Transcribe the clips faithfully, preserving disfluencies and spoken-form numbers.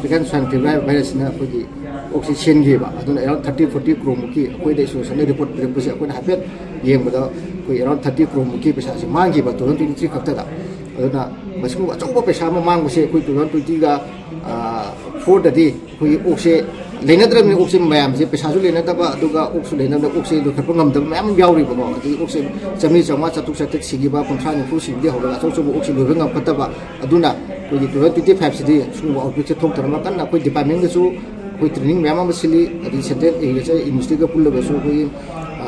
African Swine Fever ꯍꯥꯏꯕ ꯚꯥꯏꯔꯁꯁꯤꯅ ꯑꯩꯈꯣꯏꯒꯤ ꯑꯣꯛꯁꯤ ꯁꯤꯍꯟꯈꯤꯕ꯫ ꯑꯗꯨꯅ around thirty forty crore ꯃꯨꯛꯀꯤ ꯑꯩꯈꯣꯏꯗ association ꯗ report ꯄꯤꯔꯛꯄꯁꯦ ꯑꯩꯈꯣꯏꯅ ꯍꯥꯏꯐꯦꯠ ꯌꯦꯡꯕꯗ ꯑꯩꯈꯣꯏ around thirty crore ꯃꯨꯛꯀꯤ ꯄꯩꯁꯥꯁꯦ ꯃꯥꯡꯈꯤꯕ two thousand twenty three ꯈꯛꯇꯗ꯫ ꯑꯗꯨꯅ ꯃꯁꯤꯒꯨꯝꯕ ꯑꯆꯧꯕ ꯄꯩꯁꯥ ꯑꯃ ꯃꯥꯡꯕꯁꯦ ꯑꯩꯈꯣꯏ two thousand twenty ꯒ four ꯗꯗꯤ ꯑꯩꯈꯣꯏꯒꯤ ꯑꯣꯛꯁꯦ ꯂꯩꯅꯗ꯭ꯔꯕꯅꯤ꯫ ꯑꯣꯛꯁꯦ ꯃꯌꯥꯝꯁꯦ ꯄꯩꯁꯥꯁꯨ ꯂꯩꯅꯗꯕ, ꯑꯗꯨꯒ ꯑꯣꯛꯁꯨ ꯂꯩꯅꯗꯕ, ꯑꯣꯛꯁꯦ ꯂꯣꯏꯈꯠꯄ ꯉꯝꯗꯕ ꯃꯌꯥꯝ ꯑꯃ ꯌꯥꯎꯔꯤꯕꯀꯣ꯫ ꯑꯗꯒꯤ ꯑꯣꯛꯁꯦ ꯆꯥꯝꯃꯔꯤ, ꯆꯥꯝꯃꯉꯥ, ꯆꯥꯇ꯭ꯔꯨꯛ, ꯆꯥꯇ꯭ꯔꯦꯠ ꯁꯤꯈꯤꯕ, ꯀꯨꯟꯊ꯭ꯔꯥ, ꯅꯤꯐꯨ ꯁꯤꯕꯗꯤ ꯍꯧꯔꯒ ꯑꯆꯧ ꯑꯆꯧꯕ ꯑꯣꯛꯁꯦ ꯂꯣꯏꯕ ꯉꯝꯈꯠꯇꯕ꯫ ꯑꯗꯨꯅ ꯑꯩꯈꯣꯏꯒꯤ two thousand twenty five ꯁꯤꯗꯤ ꯁꯤꯒꯨꯝꯕ outbreak ꯁꯦ ꯊꯣꯛꯇꯅꯕ ꯀꯟꯅ ꯑꯩꯈꯣꯏ department ꯀꯁꯨ ꯑꯩꯈꯣꯏ training ꯃꯌꯥꯝ ꯑꯃ ꯁꯤꯜꯂꯤ꯫ ꯑꯗꯒꯤ Central Agriculture University ꯒ ꯄꯨꯜꯂꯒꯁꯨ ꯑꯩꯈꯣꯏꯒꯤ, ꯑ,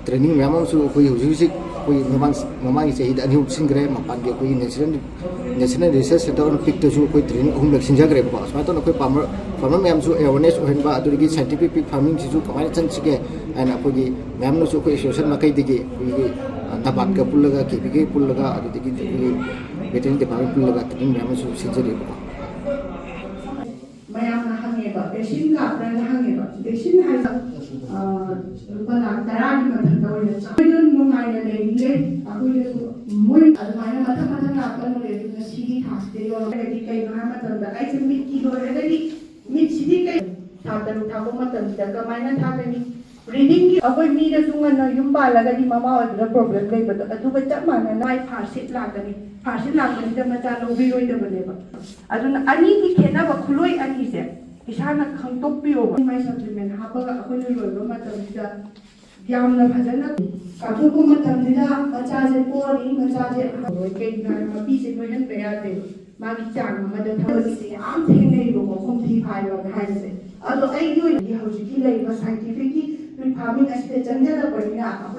training ꯃꯌꯥꯝ ꯑꯃꯁꯨ ꯑꯩꯈꯣꯏ ꯍꯧꯖꯤꯛ ꯍꯧꯖꯤꯛ ꯑꯩꯈꯣꯏ ꯃꯃꯥꯡ, ꯃꯃꯥꯡꯒꯤ ꯆꯍꯤꯗ ꯑꯅꯤ ꯑꯍꯨꯝ ꯁꯤꯟꯈ꯭ꯔꯦ꯫ ꯃꯄꯥꯟꯒꯤ ꯑꯩꯈꯣꯏꯒꯤ National, National Research Centre on Pig ꯇꯁꯨ ꯑꯩꯈꯣꯏ training ꯑꯍꯨꯝꯂꯛ ꯁꯤꯟꯖꯈ꯭ꯔꯦꯕꯀꯣ꯫ ꯁꯨꯃꯥꯏꯅ ꯇꯧꯗꯅ ꯑꯩꯈꯣꯏ farmer, farmer ꯃꯌꯥꯝꯁꯨ awareness ꯑꯣꯏꯍꯟꯕ, ꯑꯗꯨꯗꯒꯤ scientific pig farming ꯁꯤꯁꯨ ꯀꯃꯥꯏꯅ ꯆꯪꯁꯤꯒꯦ ꯍꯥꯏꯅ ꯑꯩꯈꯣꯏꯒꯤ ꯃꯌꯥꯝꯅꯁꯨ ꯑꯩꯈꯣꯏ association ꯃꯈꯩꯗꯒꯤ ꯑꯩꯈꯣꯏꯒꯤ, ꯑ, NABARD ꯀ ꯄꯨꯜꯂꯒ, K V K ꯄꯨꯜꯂꯒ, ꯑꯗꯨꯗꯒꯤ ꯑꯩꯈꯣꯏꯒꯤ veterinary department ꯄꯨꯜꯂꯒ training ꯃꯌꯥꯝ ꯑꯃꯁꯨ ꯁꯤꯟꯖꯔꯤꯕꯀꯣ꯫ ꯃꯌꯥꯝꯅ ꯍꯪꯉꯦꯕ, vaccine ꯀꯥꯞꯄ꯭ꯔꯥꯅ ꯍꯪꯉꯦꯕ꯫ Vaccine ꯍꯥꯏꯕ, ꯑ, ꯂꯨꯄꯥ ꯂꯥꯈ ꯇꯔꯥꯒꯤ ꯃꯊꯛꯇ ꯑꯣꯏꯅ ꯆꯪꯉꯦ꯫ ꯑꯩꯈꯣꯏꯗꯣ ꯅꯨꯡꯉꯥꯏꯅ ꯂꯩꯔꯤꯉꯩ ꯑꯩꯈꯣꯏꯗꯁꯨ ꯃꯣꯏ ꯑꯗꯨꯃꯥꯏꯅ ꯃꯊꯪ ꯃꯊꯪ ꯂꯥꯛꯄ ꯂꯣꯏꯔꯦ꯫ ꯑꯗꯨ ꯉꯁꯤꯒꯤ ꯊꯥꯁꯤꯗ ꯌꯧꯔꯒꯗꯤ ꯀꯩꯅꯣ ꯍꯥꯏꯕ ꯃꯇꯝꯗ ꯑꯩꯁꯦ ꯃꯤꯠꯀꯤ ꯂꯣꯏꯔꯒꯗꯤ ꯃꯤꯠꯁꯤꯗꯤ ꯀꯩ ꯊꯥ ꯇꯔꯨꯛ ꯊꯥꯕ ꯃꯇꯝꯁꯤꯗ ꯀꯃꯥꯏꯅ ꯊꯥꯒꯅꯤ? Breeding ꯒꯤ ꯑꯩꯈꯣꯏ ꯃꯤꯗꯁꯨ ꯉꯟꯅ ꯌꯨꯝ ꯄꯥꯜꯂꯒꯗꯤ ꯃꯃꯥ ꯑꯣꯏꯕꯗ problem ꯂꯩꯕꯗꯣ ꯑꯗꯨꯒ ꯆꯞ ꯃꯥꯟꯅꯅ ꯃꯥꯏ first hit ꯂꯥꯛꯀꯅꯤ꯫ First hit ꯂꯥꯛꯄꯁꯤꯗ ꯃꯆꯥ ꯂꯧꯕꯤꯔꯣꯏꯗꯕꯅꯦꯕ꯫ ꯑꯗꯨꯅ ꯑꯅꯤꯒꯤ ꯈꯦꯠꯅꯕ, ꯈꯨꯂꯣꯏ ꯑꯅꯤꯁꯦ ꯏꯁꯥꯅ ꯈꯪꯗꯣꯛꯄꯤꯌꯣꯕ꯫ ꯃꯥꯏ supplement ꯍꯥꯞꯄꯒ ꯑꯩꯈꯣꯏꯅ ꯂꯣꯏꯕ ꯃꯇꯝꯁꯤꯗ ꯌꯥꯝꯅ ꯐꯖꯅ ꯀꯥꯞꯊꯣꯛꯄ ꯃꯇꯝꯁꯤꯗ ꯃꯆꯥꯁꯦ ꯄꯣꯛꯑꯅꯤ꯫ ꯃꯆꯥꯁꯦ ꯂꯣꯏ ꯀꯩꯒꯤꯅꯣ ꯍꯥꯏꯔ ꯃꯄꯤꯁꯦ ꯅꯣꯏꯍꯟꯕ ꯌꯥꯗꯦꯕ꯫ ꯃꯥꯒꯤ ꯆꯥꯡ ꯑꯃꯗ ꯊꯝꯕꯁꯦ ꯌꯥꯝ ꯊꯦꯡꯅꯩꯕꯀꯣ, ꯈꯣꯝꯊꯤ ꯐꯥꯏꯕ ꯍꯥꯏꯕꯁꯦ꯫ ꯑꯗꯣ ꯑꯩꯒꯤ ꯑꯣꯏꯅꯗꯤ ꯍꯧꯖꯤꯛꯀꯤ ꯂꯩꯔꯤꯕ scientific ꯀꯤ pig farming ꯑꯁꯤꯗ ꯆꯪꯁꯤꯜꯂꯛꯄꯅꯤꯅ ꯑꯩꯈꯣꯏ